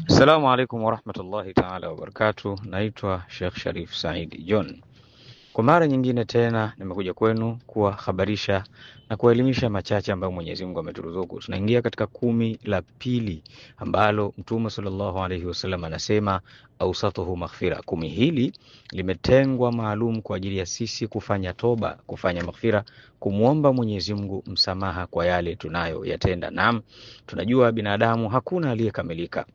Assalamu alaikum warahmatullahi taala wabarakatuh. Naitwa Sheikh Sharif Said John. Kwa mara nyingine tena nimekuja kwenu kuwahabarisha na kuwaelimisha machache ambayo Mwenyezi Mungu ameturuzuku. Tunaingia katika kumi la pili ambalo Mtume sallallahu alaihi wasallam anasema ausatuhu maghfira. Kumi hili limetengwa maalum kwa ajili ya sisi kufanya toba, kufanya maghfira, kumwomba Mwenyezi Mungu msamaha kwa yale tunayoyatenda. Naam, tunajua binadamu hakuna aliyekamilika.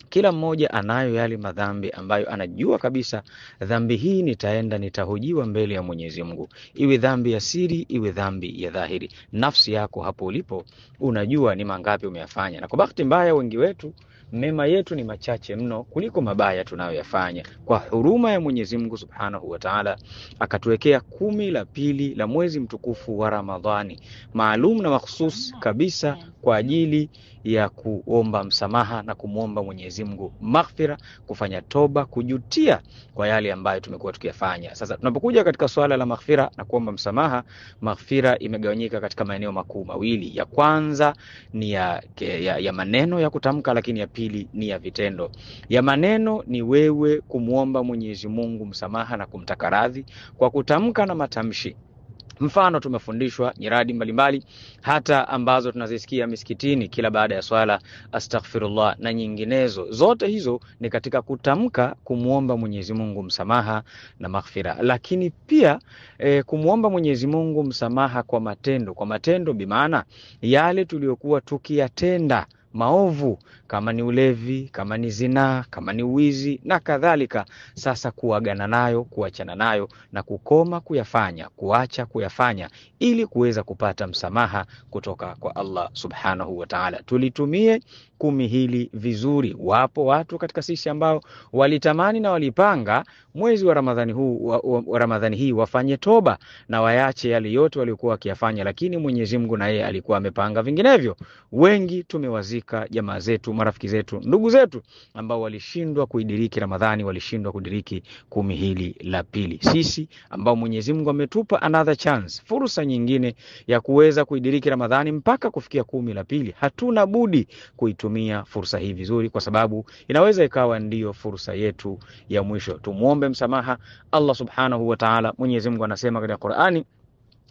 Kila mmoja anayo yale madhambi ambayo anajua kabisa dhambi hii nitaenda nitahojiwa mbele ya Mwenyezi Mungu, iwe dhambi ya siri, iwe dhambi ya dhahiri. Nafsi yako hapo ulipo unajua ni mangapi umeyafanya, na kwa bahati mbaya wengi wetu mema yetu ni machache mno kuliko mabaya tunayoyafanya. Kwa huruma ya Mwenyezi Mungu Subhanahu wa Ta'ala akatuwekea kumi la pili la mwezi mtukufu wa Ramadhani maalum na makhsus kabisa kwa ajili ya kuomba msamaha na kumwomba Mwenyezi Mungu maghfira, kufanya toba, kujutia kwa yale ambayo tumekuwa tukiyafanya. Sasa tunapokuja katika swala la maghfira na kuomba msamaha, maghfira imegawanyika katika maeneo makuu mawili. Ya kwanza ni ya maneno ya kutamka, lakini ya pili ni ya vitendo. Ya maneno ni wewe kumwomba Mwenyezi Mungu msamaha na kumtaka radhi kwa kutamka na matamshi. Mfano, tumefundishwa nyiradi mbalimbali hata ambazo tunazisikia misikitini kila baada ya swala, astaghfirullah na nyinginezo. Zote hizo ni katika kutamka kumwomba Mwenyezi Mungu msamaha na maghfira. Lakini pia kumwomba Mwenyezi Mungu msamaha kwa matendo, kwa matendo bimaana yale tuliyokuwa tukiyatenda maovu, kama ni ulevi, kama ni zinaa, kama ni uwizi na kadhalika. Sasa kuagana nayo, kuachana nayo na kukoma kuyafanya, kuacha kuyafanya ili kuweza kupata msamaha kutoka kwa Allah Subhanahu wa Ta'ala. Tulitumie kumi hili vizuri. Wapo watu katika sisi ambao walitamani na walipanga mwezi wa Ramadhani huu wa Ramadhani hii wafanye toba na wayache yale yote waliokuwa wakiyafanya, lakini Mwenyezi Mungu na yeye alikuwa amepanga vinginevyo. Wengi tumewazika jamaa zetu, marafiki zetu, ndugu zetu ambao walishindwa kuidiriki Ramadhani, walishindwa kudiriki kumi hili la pili. Sisi ambao Mwenyezi Mungu ametupa another chance, fursa nyingine ya kuweza kuidiriki Ramadhani mpaka kufikia kumi la pili, hatuna budi kuitumia fursa hii vizuri, kwa sababu inaweza ikawa ndiyo fursa yetu ya mwisho. Tumuombe msamaha Allah Subhanahu wa Ta'ala. Mwenyezi Mungu anasema katika Qur'ani,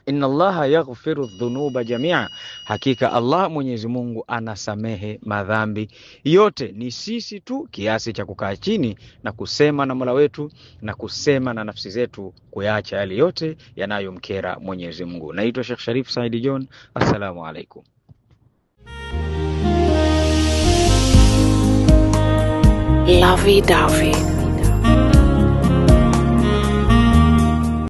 inna Allaha yaghfiru dhunuba jamia, hakika Allah Mwenyezi Mungu anasamehe madhambi yote. Ni sisi tu kiasi cha kukaa chini na kusema na Mola wetu na kusema na nafsi zetu, kuyaacha yale yote yanayomkera Mwenyezi Mungu. Naitwa Sheikh Sharif Said John. Assalamu alaikum. Lovey Dovey.